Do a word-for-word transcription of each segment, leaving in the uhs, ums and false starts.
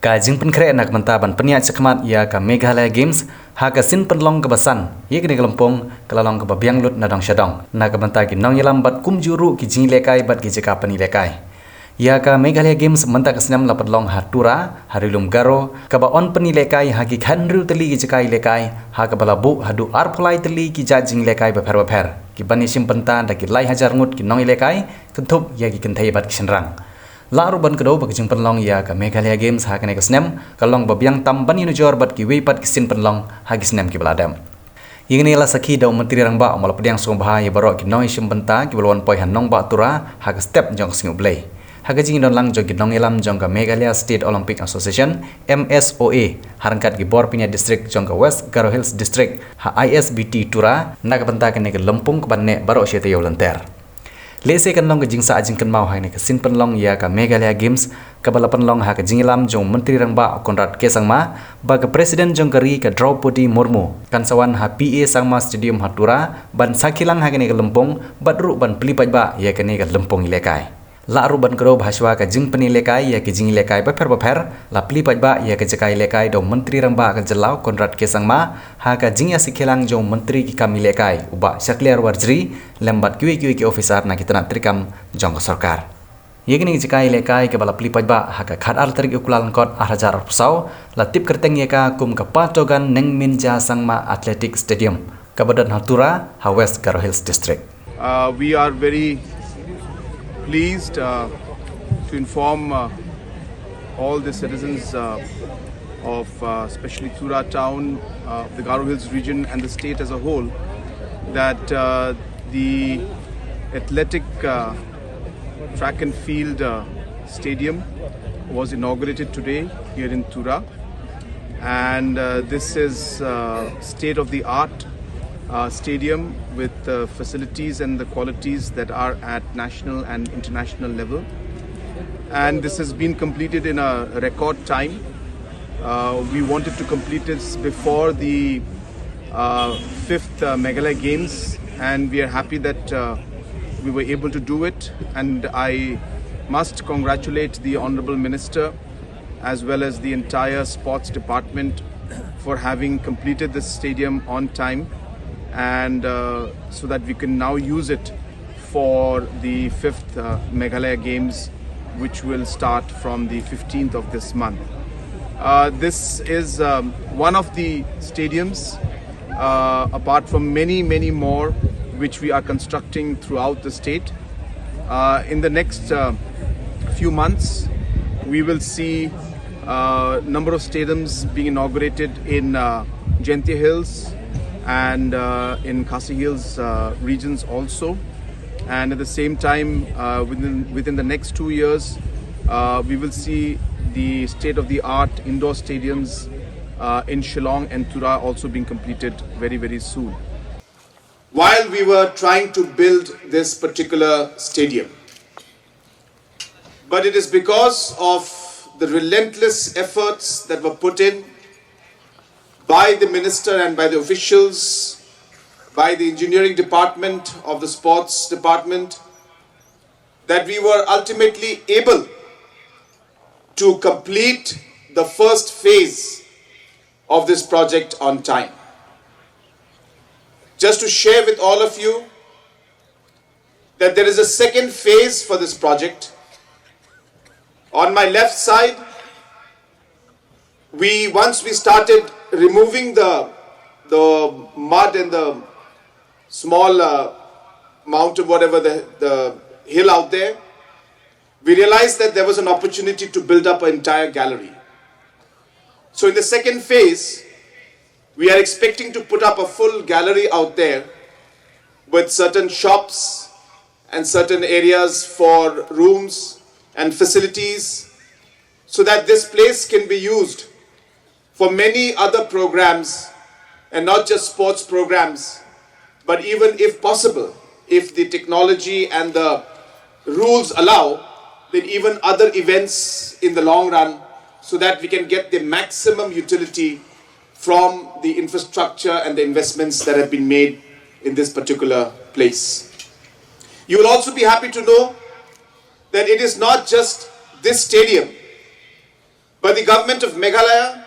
Ka jingpynkhreh na ka bynta ban pynïaid shakhmat ïa ka Meghalaya Games ha ka sien pynlong kaba san ïa kane ka lympung ka la long kaba biang lut na dong sha dong na ka bynta ki nongïalam bad kumjuh ruh ki jingïalehkai bad ki jaka pynïalehkai. Ïa ka Meghalaya Games mynta ka snem la pynlong ha Tura, ha Ri Lum Garo, kaba yn pynïalehkai ha ki khathynriew tylli ki jaka ïalehkai, ha kaba la buh haduh arphew lai tylli ki jait jingïalehkai bapher bapher, kiban ïashim bynta da ki lai hajar ngut ki nongïalehkai, kynthup ïa ki kynthei bad ki shynrang. Lah ruh ban kdew ba ka jingpynlong ïa ka Meghalaya Games ha kane ka snem ka long ba biang tam ban ïanujor bad kiwei pat ki sien pynlong ha ki snem kiba la dep. Ïa kane la sakhi da u Myntri Rangbah, u Malarpdiang Sumar Bha, ïa baroh ki nongïashim bynta kiba la wan poi ha nongbah Tura ha ka step jong ka Sngi U Blei. Ha ka jingdon lang jong ki nongïalam jong ka Meghalaya State Olympic Association, M S O A, ha ryngkat ki bor pynïaid district jong ka West Garo Hills District, ha I S B T Tura, na ka bynta kane ka lympung kaban neh baroh shi taïew lynter. Lehse kan long ka jingsah jingkynmaw ha kane ka sien pynlong ïa ka Meghalaya Games kaba la pynlong ha ka jingïalam jong u Myntri Rangbah Conrad K Sangma ba ka President jong ka ri ka Droupadi Murmu kan sa wan ha P A Sangma Stadium ha Tura ban sakhi lang ha kane ka lympung bad ruh ban plie paidbah ïa kane ka lympung ïalehkai. Lah ruh ban kdew ba hashwa ka jingpynïalehkai ïa ki jingïalehkai bapher bapher, la plie paidbah ïa ka jaka ïalehkai da u Myntri Rangbah ka jylla u Conrad K Sangma ha ka jingïasakhi lang jong u Myntri ki kam ïalehkai u Bah Shakliar Warjri lem bad kiwei kiwei ki officer na ki tnat treikam jong ka sorkar. Ïa kane ka jaka ïalehkai kaba la plie paidbah ha ka khatar tarik u Kyllalyngkot arhajar arphew saw la tip kyrteng ïa ka kum ka Patogan Nengminja Sangma Athletic Stadium kaba don ha Tura ha West Garo Hills District. Uh, we are very pleased uh, to inform uh, all the citizens uh, of uh, especially Tura town, uh, the Garo Hills region, and the state as a whole that uh, the athletic uh, track and field uh, stadium was inaugurated today here in Tura. And uh, this is uh, state of the art uh, stadium with the facilities and the qualities that are at national and international level. And this has been completed in a record time. Uh, we wanted to complete this before the uh, fifth uh, Meghalaya Games, and we are happy that uh, we were able to do it. And I must congratulate the Honorable Minister as well as the entire sports department for having completed this stadium on time, and uh, so that we can now use it for the fifth uh, Meghalaya Games, which will start from the fifteenth of this month. Uh, this is um, one of the stadiums, uh, apart from many, many more, which we are constructing throughout the state. Uh, in the next uh, few months, we will see a number of stadiums being inaugurated in uh, Jaintia Hills and uh, in Khasi Hills uh, regions also. And at the same time, uh, within, within the next two years, uh, we will see the state-of-the-art indoor stadiums uh, in Shillong and Tura also being completed very, very soon. While we were trying to build this particular stadium, but it is because of the relentless efforts that were put in by the minister and by the officials, by the engineering department of the sports department, that we were ultimately able to complete the first phase of this project on time. Just to share with all of you that there is a second phase for this project. On my left side, we once we started removing the the mud and the small uh, mountain, whatever the, the hill out there, we realized that there was an opportunity to build up an entire gallery. So in the second phase, we are expecting to put up a full gallery out there with certain shops and certain areas for rooms and facilities, so that this place can be used for many other programs, and not just sports programs, but even, if possible, if the technology and the rules allow, then even other events in the long run, so that we can get the maximum utility from the infrastructure and the investments that have been made in this particular place. You will also be happy to know that it is not just this stadium, But the government of Meghalaya,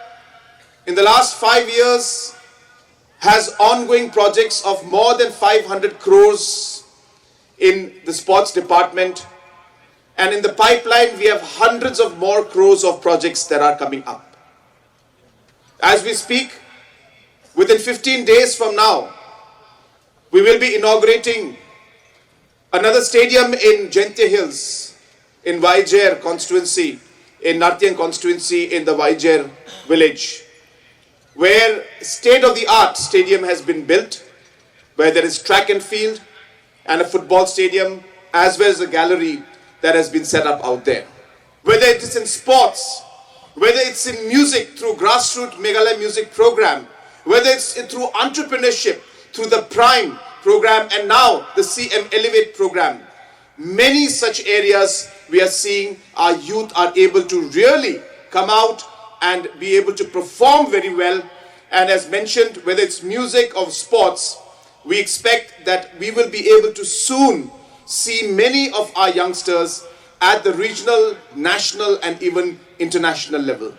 in the last five years, has ongoing projects of more than five hundred crores in the sports department. And in the pipeline, we have hundreds of more crores of projects that are coming up. As we speak, within fifteen days from now, we will be inaugurating another stadium in Jaintia Hills, in Wahiajer constituency, in Nartiang constituency, in the Wahiajer village, where state-of-the-art stadium has been built, where there is track and field and a football stadium, as well as a gallery that has been set up out there. Whether it is in sports, whether it's in music through Grassroots Meghalaya Music Program, whether it's through entrepreneurship through the Prime Program and now the C M Elevate Program, many such areas we are seeing our youth are able to really come out and be able to perform very well. And as mentioned, whether it's music or sports, we expect that we will be able to soon see many of our youngsters at the regional, national, and even international level.